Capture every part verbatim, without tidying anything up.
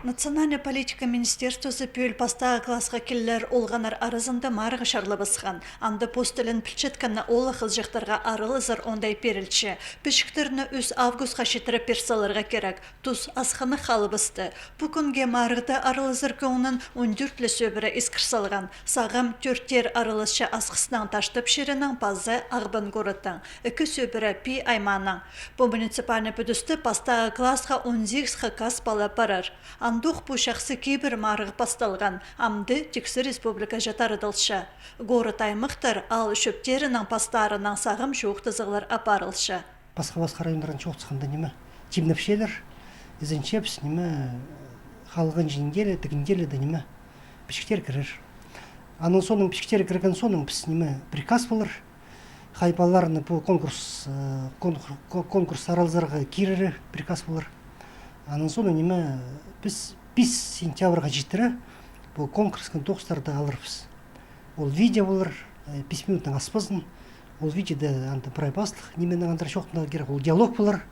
Национальнай политика министерствозы пӱӱл пастағы классха килер олғаннар аразында марығ чарлабысхан. Анда пос тілін пілчеткені оолах-хызыҷахтарға аралазар оңдай пирілче. Пічіктерні ӱс августха читіре пир саларға кирек. Тус асхынах халыбысты. Пу кӱнге марығда аралазар кӧңнін он тӧрт ле сӧбіре искір салған. Сағам тӧртер араласча Асхыссың Таштып чирінең паза Ағбан городтаң, ікі сӧбіре Пии аймаанаң. Пу муниципальнай пӱдісте пастағы классха он сигіс хакас пала парар. Андох пу чахсы кибір марығ пасталған, амды тиксі республикаҷа тарадылча. Город-аймахтар аал чӧптерінең пастарынаң сағам чоохтазығлар апарылча. Пасха-пасха районнардаң чоохтасханда, ниме, тимнепчелер, ізенчебіс, ниме, халғанҷы неделя, тігінделеде, ниме, пічіктер кірер. Аның соонаң пічіктер кірген соонаң піс, ниме, приказ полар. Хай палаларны пу конкурс, э, конкур-, ко-, конкурс аралзарға кирері приказ полар. Аның соонаң, ниме, піс пис сентябрьға читіре пу конкурсха тоғыстарды аларбыс. Ол видео полар, э, пис минуттаң аспазын. Ол видеода анда прай пастых, нименең андар чоохтанарға кирек, ол диалог полар.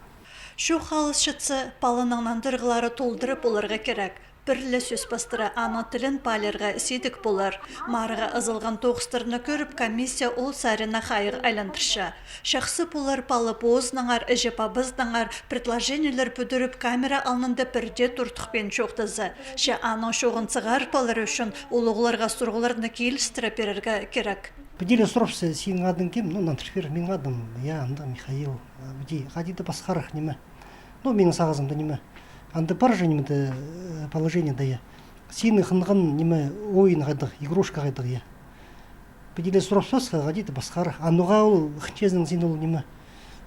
Чоох алысчатса, паланың нандырығлары толдыра поларға кирек. Пір ле сӧс пастыра аның тілін паалирға сидік полар. Марығға ызылған тоғыстарны кӧріп, комиссия ол саринаң хайығ айландырча. Чахсы полар пала позынаңар, іҷе-пабазынаңар предложениелер пӱдіріп, камера алнында пірдее туртухпин чоохтаза. Че аның чооғын сығарып алар ӱчӱн улуғларға сурығларны килістіре пирерге кирек. Піди ле сурапча, синің адың кем? Ну, нандырып пир, минің адым, я, анда Михаил. А, піди, хайди даа пасхарах, ниме. Ну, минің сағызымда, ниме. Анда пар же, ниме, де, э, положениеде, я. Синің хынған, ниме, ойын хайдағ, игрушка хайдағ, я. Піди ле сурапчазың, хайди даа пасхарах. А ноға ол хынчазың син ол, ниме,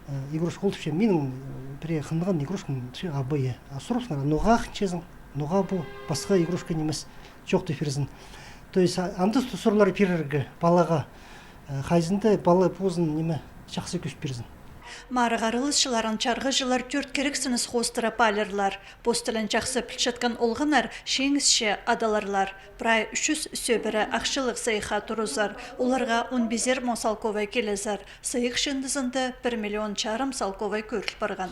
э, игрушка ол тіпче. Минің, э, пірее хынған игрушкам тіпче, абай, я. А сурапчазың, ноға хынчазың, ноға пу пасха игрушка нимес, чоохтап пирзін. То есть, а, андағ сурығлар пирерге палаға, э, хайзында пала позын, ниме, чахсы кӧзіт пирзін. Марығ араласчыларын чарғыҷылар тӧрт кирексініс хоостыра паалирлар. Пос тілін чахсы пілчеткен олғаннар чиңісче адаларлар. Прай чӱс сӧбіре ахчалығ сыйыхха турызар. Оларға он пизер муң салковай килізер. Сыйых чыындызында пір миллион чарым салковай кӧріл парған.